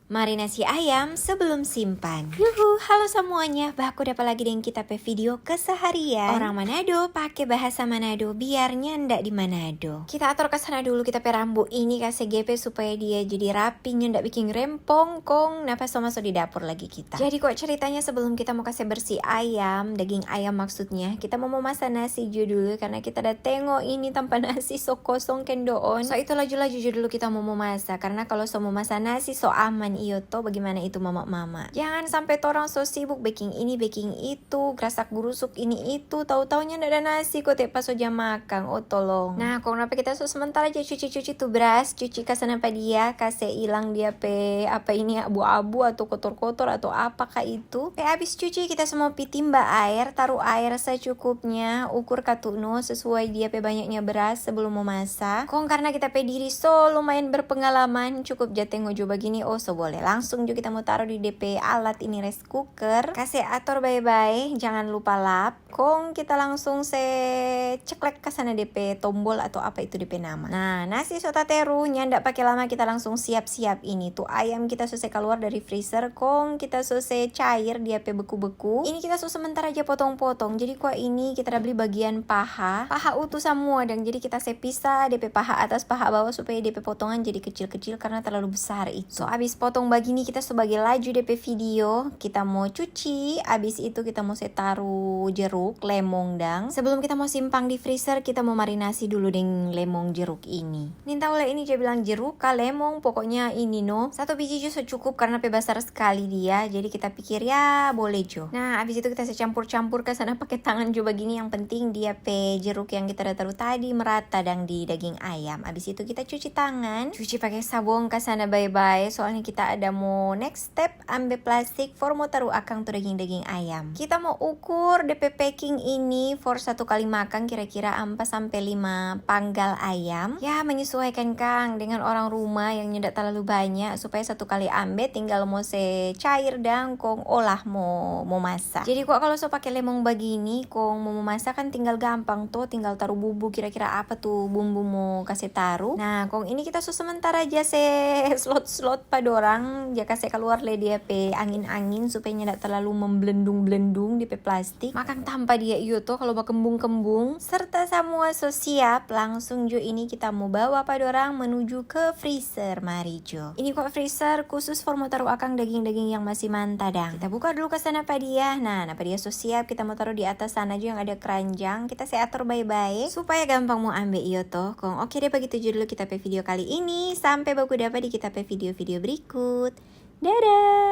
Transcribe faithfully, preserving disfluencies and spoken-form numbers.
Marinasi ayam sebelum simpan. Yuhu, halo semuanya, baku dapa lagi deng kita pe video keseharian. Orang Manado pake bahasa Manado biar nyanda di Manado. Kita ator ka sana dulu kita pe rambu ini kase gepe supaya dia jadi rapi, nyanda biking rempong, kong napa so maso di dapur lagi kita. Jadi kwa ceritanya sebelum kita mo kase bersih ayam, daging ayam maksudnya, kita mo momasa nasi jo dulu karena kita da tengo ini tampa nasi so kosong kendoon. So itu laju-laju jo dulu kita mo momasa, karena kalo so momasa nasi so aman iyo to, bagimana itu mama-mama. Jangan sampe torang so sibuk beking ini beking itu, grasak gurusuk ini itu, tau-taunya nda ada nasi kote pas so ja makang, oh tolong. Nah, kong napa kita so sementara ja cuci-cuci tu bras, cuci ka sana pa dia, kase ilang dia pe apa ini abu-abu atau kotor-kotor atau apa ka itu. Pe abis cuci kita so mo pi timba aer, taru aer secukupnya, ukur katu no sesuai dia pe banyaknya beras sebelum mo masa. Kong karna kita pe diri so lumayan berpengalaman, cukup ja tengo jo bagini, oh so boleh. Langsung jo kita mo taru di de pe alat ini, rice cooker. Kase ator bae-bae, jangan lupa lap. Kong kita langsung se ceklek ka sana de pe tombol atau apa itu de pe nama. Nah, nasi so tateru, nyanda pake lama kita langsung siap-siap ini. Tu ayam kita so se kaluar dari freezer, kong kita so se cair dia pe beku-beku. Ini kita so sementara ja potong-potong. Jadi kwa ini kita da bli bagian paha, paha utuh samua dang. Jadi kita se pisa de pe paha atas, paha bawa supaya de pe potongan jadi kecil-kecil karna talalu besar itu. So abis potong bagini kita so bage laju de pe video. Kita mo cuci, abis itu kita mo se taru jeruk, lemong dang. Sebelum kita mo simpang di freezer, kita mo marinasi dulu deng lemong jeruk ini. Nintau le ini ja bilang jeruk ka lemong, pokoknya ini no. Satu biji jo so cukup karna pe basar skali dia, jadi kita pikir ya boleh jo. Nah, abis itu kita se campur-campur ka sana pake tangan jo bagini, yang penting dia pe jeruk yang kita da taru tadi merata dang di daging ayam. Abis itu kita cuci tangan, cuci pake sabong ka sana bae-bae, soalnya kita ada mo next step ambe plastik for mo taru akang tu daging-daging ayam. Kita mo ukur de pe packing ini for satu kali makang kira-kira ampa sampe lima panggal ayam. Ya, menyesuaikan kang dengan orang rumah yang nyanda talalu banya, supaya satu kali ambe tinggal mo se cair dang kong olah mo, mo masa. Jadi kwa kalo so pake lemong bagini kong mo, mo masa kan tinggal gampang to, tinggal taru bumbu kira-kira apa tu bumbu mo kase taru. Nah, kong ini kita so sementara ja se slot-slot pa dorang, ja kase kaluar le dia pe angin-angin supaya nyanda talalu memblendung-blendung di pe plastik. Makang tampa dia iyo to kalo bakembung-kembung. Serta samua so siap, langsung jo ini kita mo bawa pa dorang menuju ke freezer. Mari jo. Ini kwa freezer khusus for mo taru akang daging-daging yang masih manta dang. Kita buka dulu ka sana pa dia. Nah, napa dia so siap, kita mo taru di atas sana jo yang ada keranjang. Kita se ator bae-bae supaya gampang mo ambe iyo to. Kong oke deh, bagitu jo dulu kita pe video kali ini. Sampe baku dapa di kita pe video-video berikut. Dadah!